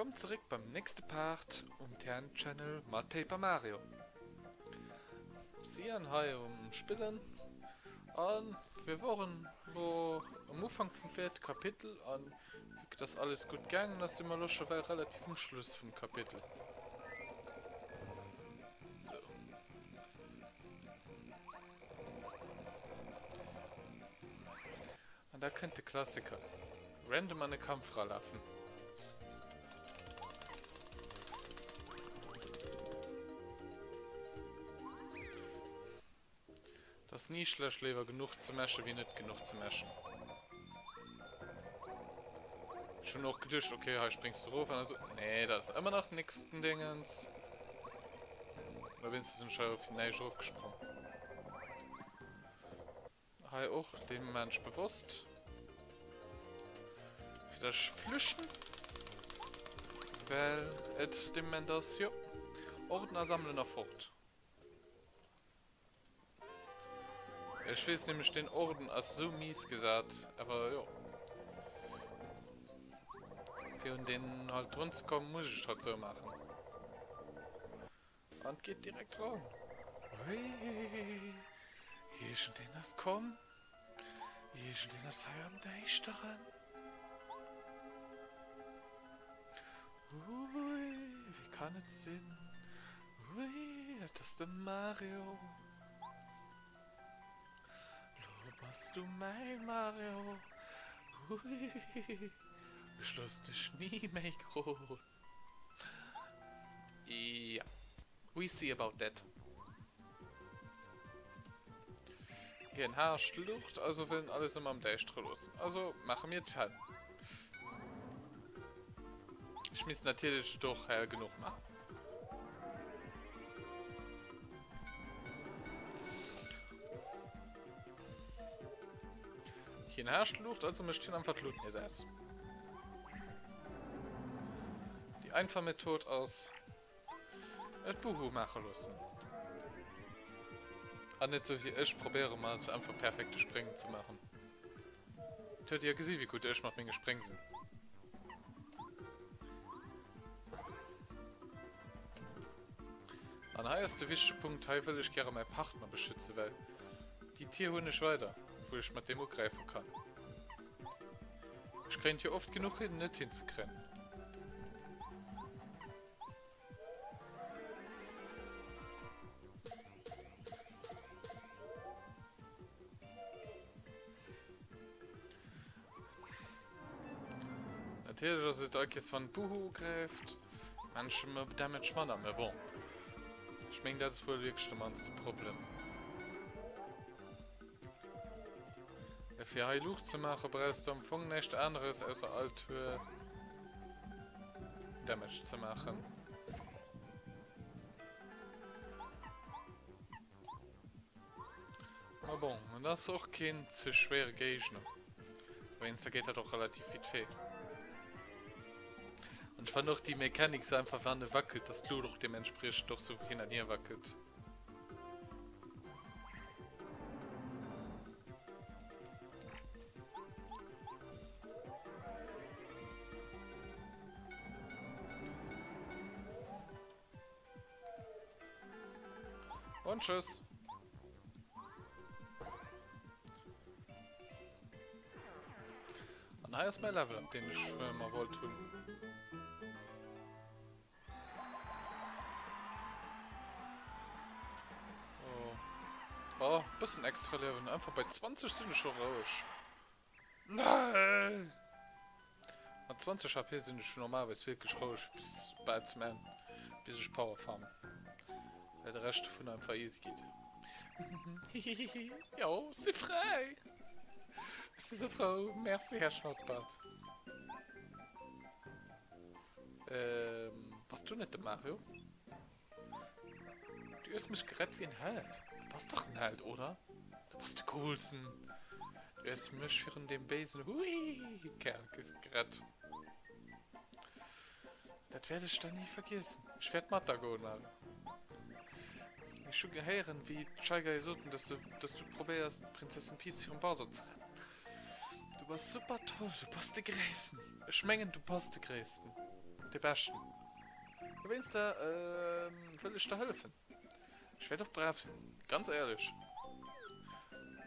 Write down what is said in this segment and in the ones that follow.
Wëllkomm zeréck beim nächste Part um TN Channel mat Paper Mario. Sian hei um Spillen an wir woren lo am Ufank vum vierte Kapitel an vu que dass alles gutt gaangen ass, si mer lo scho well relativ um Schluss vum Kapitel. Sou. An da kënnt de Klassiker, random an e Kampf ralafen. Et ass ni schlecht léiwer genuch ze meschen wéi net genuch ze meschen. Ech hunn och geduecht, ok hei spréngs du erof an da sou, nee dat ass ëmmer nach nix den Dingens. Oder wéinstens sinn ech hei op näischt erofgesprong. Hei och deem Mensch bewosst. Fir dass ech flüchten. Well et de Moment ass, jo. Ordner sammelen a fort. Ech weess nämlech, deen Orden ass sou mies gesat, awer jo. Fir un deen halt drun ze kommen, muss ech et halt sou maachen. An geht direkt ran. Ui. Irgendeen ass komm. Irgendeen ass hei am Däischteren. Ui, wie kann et sinn? Ui, et ass de Mario. Lo bass du mäin Mario. Ui, ech looss dech ni méi goen. Ja. We see about that. Hien herrscht Lucht, also wëll en alles ëmmer am Däischtere loossen. Also maache mir et hell. Ech misst natierlech et och hell genuch maachen. Hien herrscht Lucht, also mécht hien einfach d'Lut nees aus. Déi einfach Method ass, et Buhu maache loossen. An net sou wéi ech probéiere mat sou einfach perfekte Spréng ze maachen. Et huet dir jo gesi wéi gutt ech mat menge Spréng sinn. An hei ass de wichtege Punkt, hei wëll ech gäre mäi Partner beschütze well déi Tier hunn ech weider wou ech mat deem ugräife kann. Ech kréien et jo oft genuch hin net hinzekréien. Natierlech ass et all Kéiers wann d'Buhu ugräift, man ech em e Damage manner, mä bon. Ech mengen dat ass wuel wierklech de mannste Problem. Well fir hei Luucht ze maachen brauchs du am Fong näischt aneres ausser all Tour Damage ze maachen. Ma bon, en ass och keen ze schwéiere Géigner. Dowéinster geet dat och relativ vite fait. An ech fannen och déi Mechanik sou einfach, wann e wackelt, dass d'Luucht och deementspriechend och sou hin an hier wackelt. Und tschüss. An hei ass mäi Level up, deen ech ëmmer wollt hunn. Oh. Oh, bëssen extra Liewen. Einfach bei 20 sinn ech scho roueg. Nein! Mat 20 HP sinn ech normalerweis wierklech roueg bis bal zum Enn, bis ech Power farmen. Well de Rescht dovun einfach easy geet. Hihihihi, jo, si fräi! Ech si sou frou! Merci, Här Schnauzbart. Ähm, bass du net de Mario? Du hues mech gerett wéi en Held. Du bass dach en Held, oder? Du bass de coolsten. Du hues mech virun deem béisen Hui-Kerl gerett. Dat wäert ech der ni vergiessen. Ech wäert mat der goen, Mario. Ech hu gehéieren, wéi d'Shy Guy soten, dass du, dass du probéiers, d'Prinzessin Peach virum Bowser ze retten. Du bass super toll. Du bass de Gréissten. Ech mengen, du bass de Gréissten. dee Beschten. Dowéinster wëll ech der hëllefen. Ech wäert och brav sinn, ganz éierlech.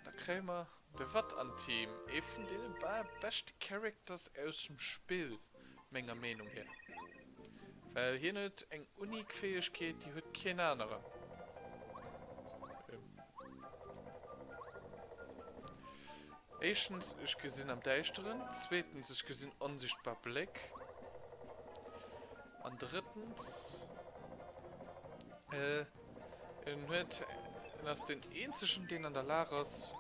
Da kréie mer de Watt an d'Team, ee vun deene bal beschte Characters aus dem Spill, menger Meenung hier. Well hien huet eng unique Fäegkeet, déi huet keen aneren. Éischtens, ech gesinn am Däischteren. Zweetens, ech gesinn onsichtbar Bléck. An drëttens, en huet, en ass deen eenzegen, deen an der Lag ass,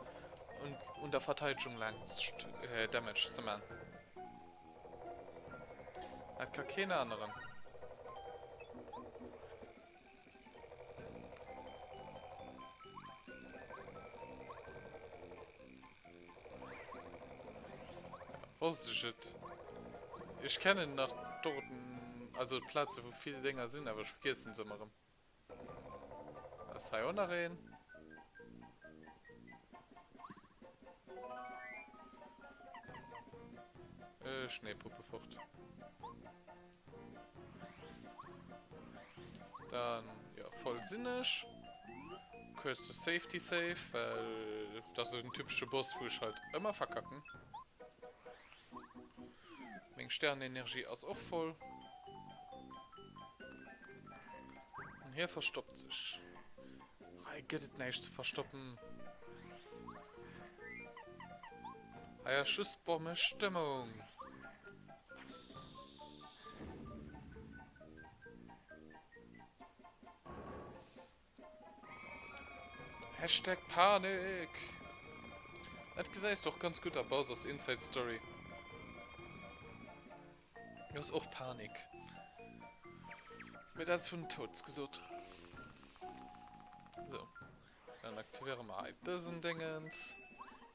un der Verteidegung laanscht Damage ze man. Dat ka keen aneren. Wosst ech et. Ech kennen nach d'Orten, also d'Plaze wou vill Dénger sinn, awer ech vergiessen se ëmmer erëm. Ass hei och nach een? Äh, Schneepuppe fort. Dann, ja, voll sinn ech. Kuerz de Safety Save, well das ass en typesche Boss, wou ech halt ëmmer verkacken. Meng Sternenenergie ass och voll. An hie verstoppt sech. Hei gëtt et näischt ze verstoppen. Hei ass just Bommestëmmung. Hashtag Panik! Dat gesäis de och ganz gutt a Bowser's Inside Story. Do ass och Panik. Mee dat ass vun den Toads gesot. So. Dann aktivéiere mer hei dësen Déngens.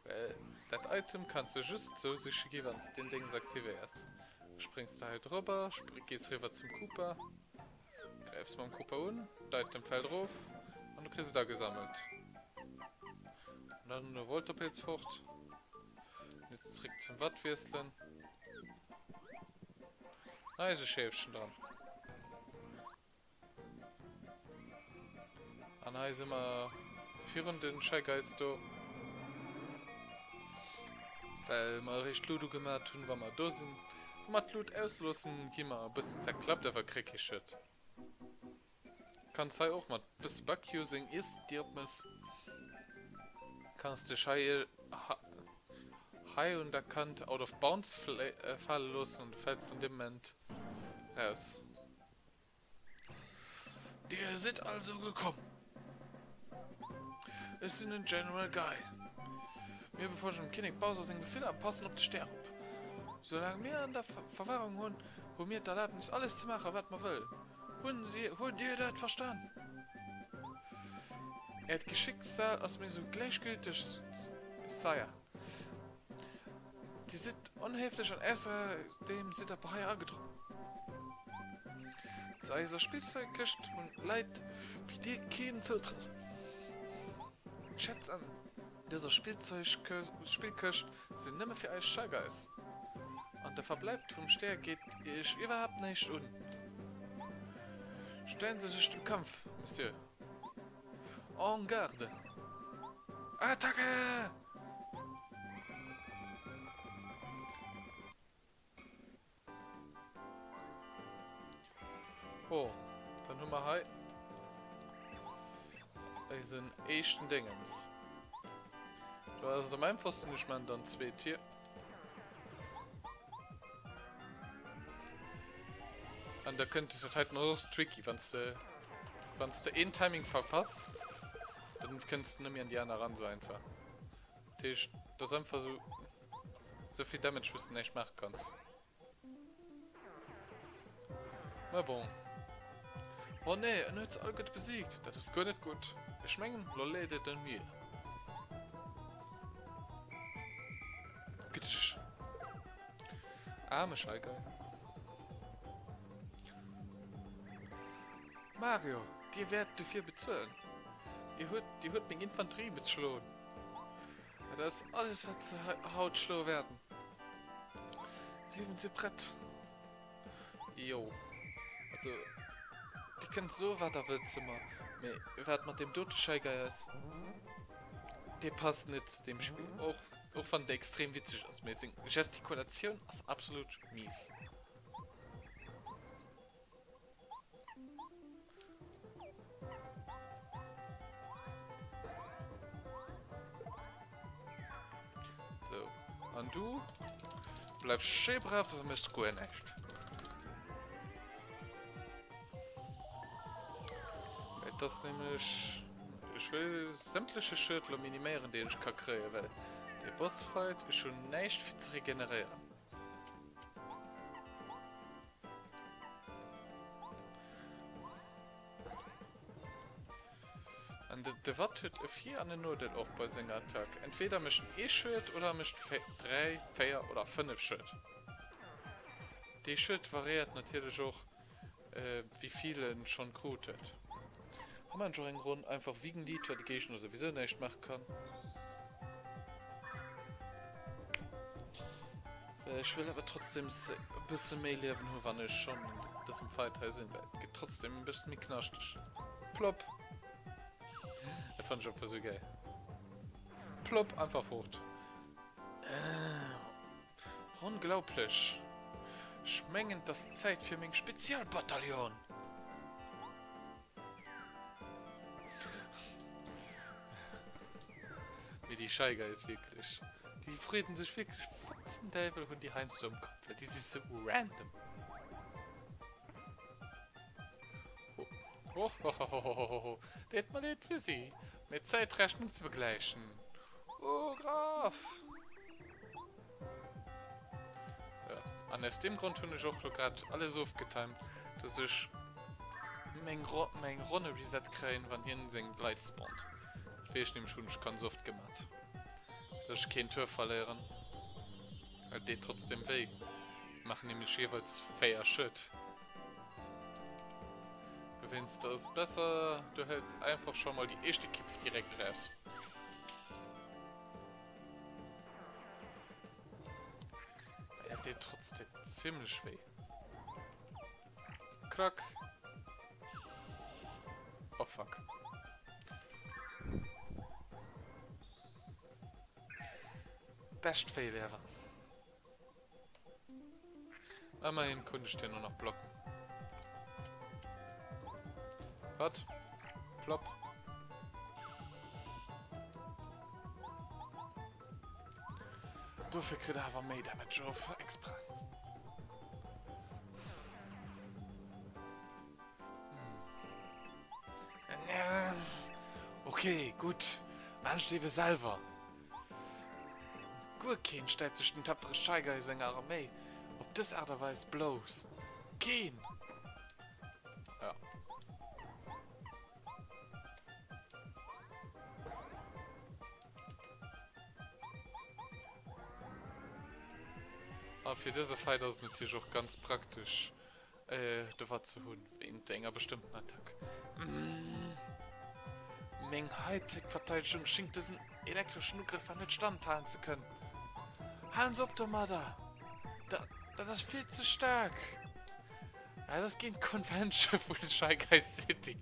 Well dat Item kanns de just sou siche gi wann s de deen Déngens aktivéiers. Spréngs de hei drobber, gees riwwer zum Koopa. Gräifs mam Koopa un, d'Item fällt erof an du kriss et agesammelt. An dann de Voltopilz fort. Jetzt zréck zum Watt wiesselen. Hei ass e Schäfchen dran. An hei si mer virun den Shy Guys do. Well mer eréischt d'Lut ugemat hunn, wa mer do sinn. Wa mer d'Lut ausloossen, gi mer e bëssen zerklappt, awer kréie kee Schued. Kanns hei och mat bësse Bug-Using, iers de dir opmëss, kanns dech hei hei un der Kant out of bounds fale loossen an du fäls an deem Moment raus. Dir sidd also gekomm. Ech sinn den General Guy. Mir befolgen dem Kinnek Bowser seng Befiller a passen op de Stär op. Soulaang mir en an der Verwahrung hunn, hu mir d'Erlaabnis alles ze maachen, wat mer wëllen. Hunn si, hutt Dir dat verstan? Äert Geschicksal ass mir sou gläichgülteg, Sire. Dir sidd onhéiflech an ausserdeem sidd der hei agedrongen. Zu eiser Spillzeugkëscht hunn Leit wéi dir keen Zoutrëtt. D'Schätz an dëser Spillkëscht sinn nëmme fir eis Shy Guys. An de Verbleib vum Stär geet iech iwwerhaapt näischt un. Stellen Sie sech dem Kampf, Monsieur. En garde! Attacke! Oh, dann hu mer hei eisen éischten Déngens. Do ass et am einfachsten, ech man dann zweet Tier. An da kënnt dat heiten och tricky, wann de wann de een Timing verpass, dann kënns de net méi an déi aner ran sou einfach. Dat heescht, dat ass einfach sou sou vill Damage, wou s de näischt maache kanns. Mä bon. Oh nee, en huet se alleguerte besiegt. Dat ass guer net gutt. Ech mengen, lo leet et un mir. Gtsch. Aarme Shy Guy. Mario, dir wäert dofir bezuelen. Dir huet, dir huet meng Infanterie beschloen. Dat ass alles, wat se haut schloe werden. 7 si prett. Jo. Also, Dir kënnt soe wat der wëllt zu mer, mee wat mat deem dote Shy Guy ass, dee passt net zu deem Spill. Och, och wann dee extrem witzeg ass, mee seng Gestikulatioun ass absolut mies. Sou, an du bleifs schéi brav a méchs guer näischt. Et ass nämlech... Ech wëll sämtleche Schued lo miniméieren, deen ech ka kréien, well dee Bossfight, ech hunn näischt fir ze regeneréieren. An de, de Watt huet e Vir an en Nodeel och bei senger Attack. Entweder mécht en ee Schued oder e mécht 3, 4 oder 5 Schued. Dee Schued variéiert natierlech och wéi vill en schonn krut huet. Hei maan ech och eng Ronn einfach Wiegenlied, well de Géigner souwisou näischt maache kann. Ech wëll awer trotzdem e bësse méi Liewen hu wann ech schonn an dësem Fight hei sinn, well et gëtt trotzdem e bësse méi knaschteg. Plopp! Dat fannen ech einfach sou gäil. Plopp, einfach fort. Onglaublech! Ech mengen, et ass Zäit fir meng Spezialbataillon! Mee déi Shy Guys wierklech, déi freeten sech wierklech, wat zum Däiwel hunn déi heiansdo am Kapp, well déi si sou random. Hohohohoho, deet mer leed fir si, mee d'Zäitrechnung ze begläichen. Oh Graf! Ja, an aus deem Grond hunn ech och lo grad alles ofgetimed, dass ech meng, Ro meng Ronne Reset kréien, wann hien seng Leit spawnt. Dat weess ech nämlech, hunn ech ganz oft gemat, dass ech keen Tour verléieren. Et deet trotzdem wéi. Maachen nämlech jeeweils 4 Schued. Dowéinst ass et besser, du hëls einfach scho mol déi éischt Ekipp direkt eraus. Et deet trotzdem zimmlech wéi. Krack. Oh fuck. Bescht Fail ever. Ëmmerhin konnt ech den och nach blocken. Wat? Plopp. Dofir kritt er awer méi Damage of extra. Hm. Okay, gutt. Maachen ech et ewe selwer. Guer keen stellt sech den tapfere Shy Guy senger Arméi op dës Aart a Weis blouss. Keen! Ja. A fir dëse Fight ass et natierlech och ganz praktesch, de Watt ze hunn wéint enger bestëmmten Attack. Meng Hightech-Verteidegung schéngt dësen elektreschen Ugrëffer net standhalen ze kënnen. Halen se op domadder! Dat ass vill ze staark! Dat ass géint d'Convention vu Shy Guys City.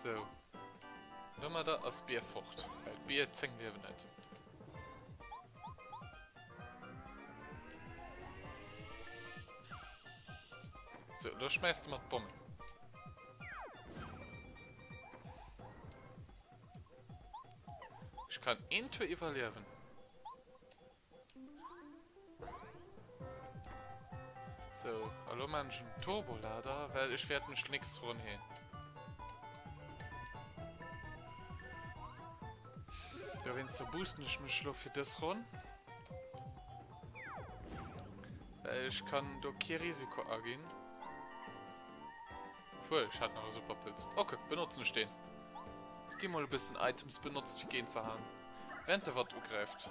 Sou. Domadder ass d'Bier fort, well d'Bier 10 Liewen huet. Sou, elo schmäiss de mat Bommen. Ech kann een Tour iwwerliewen. Sou, a lo maan ech en Turbolader, well ech wäert mech nächst Ronn heelen. Dowéinster boosten ech mech lo fir dës Ronn. Well ech kann do kee Risiko aginn. Obwuel, ech hat nach e Superpilz. Ok, benotzen ech deen. Et gi mol e bëssen Items benotzt fir géint ze haen, während de Watt ugräift.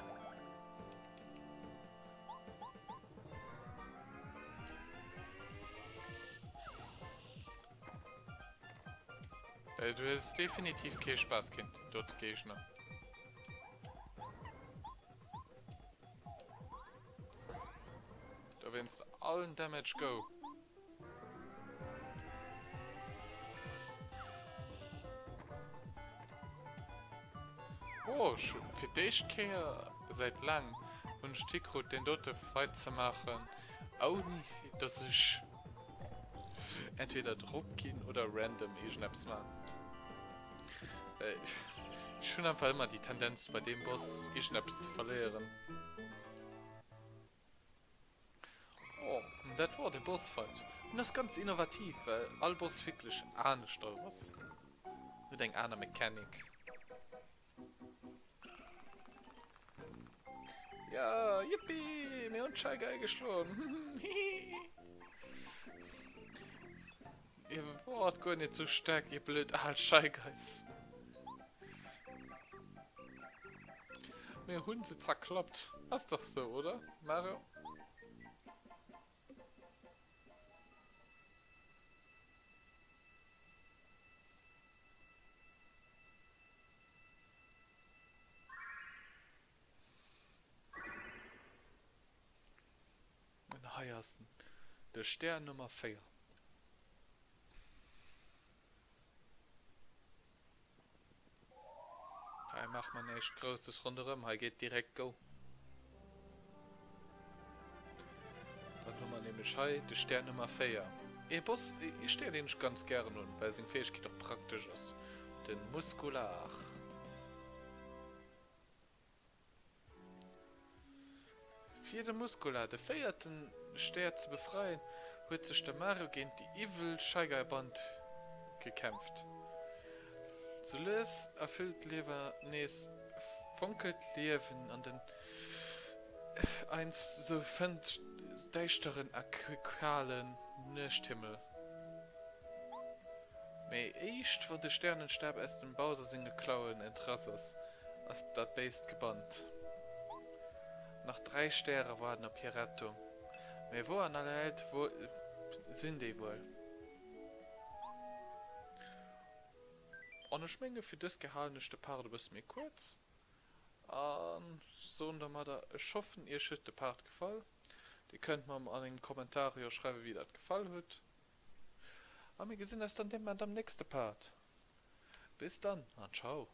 Well du hues definitiv kee Spaass géint dot Géigner. wéinst allen Damage go. Oh, ech hunn fir d'éischt Kéier säit laangem hunn ech et hikrut deen dote Fight ze maachen ouni dass ech entweder drop ginn oder random iergendeppes maachen. Ech hunn einfach ëmmer déi Tendenz bei deem Boss iergendeppes ze verléieren. Oh, dat wor de Bossfight. En ass ganz innovativ, well all Boss wierklech aneschters ass. Huet eng aner Mechanic. Ja, yippie, mir hunn d'Shy Guy geschloen. Hihi. Dir wort guer net sou staark, ihr blöd al Shy Guys. Mir hunn se zerklappt. Ass dach sou, oder, Mario? An hei ass en, de Stär Nummer 4. Hei maache mer näischt Grousses ronderëm, hei geet direkt go. Dann hu mer nämlech hei de Stär Nummer 4. Ee Boss, ee Stär deen ech ganz gären hunn, well seng Fäegkeet och praktesch ass, de Muskular. Fir de Muscula, de véierte Stär, ze befreien, huet sech de Mario géint déi iwwel Shy Guy Band gekämpft. Sou lues erfüllt d'Liewer nees fonkelt d'Liewen an den einst sou däischteren a kalen Nuechthimmel. Mee éischt wann de Sternenstab aus dem Bowser senge Klauen entrass ass, ass dat Béist gebannt. Nach 3 Stäre waarden op hir Rettung. Mee wou an aller Welt sinn déi wuel? An ech menge fir dës Kéier halen ech de Part e bësse méi kuerz a soen domadder, ech hoffen iech huet de Part gefall. Dir kënnt mer an engem Kommentar jo schreiwe wéi dat gefall huet. A mir gesinn eis dann deemnächst am nächste Part. Bis dann an ciao.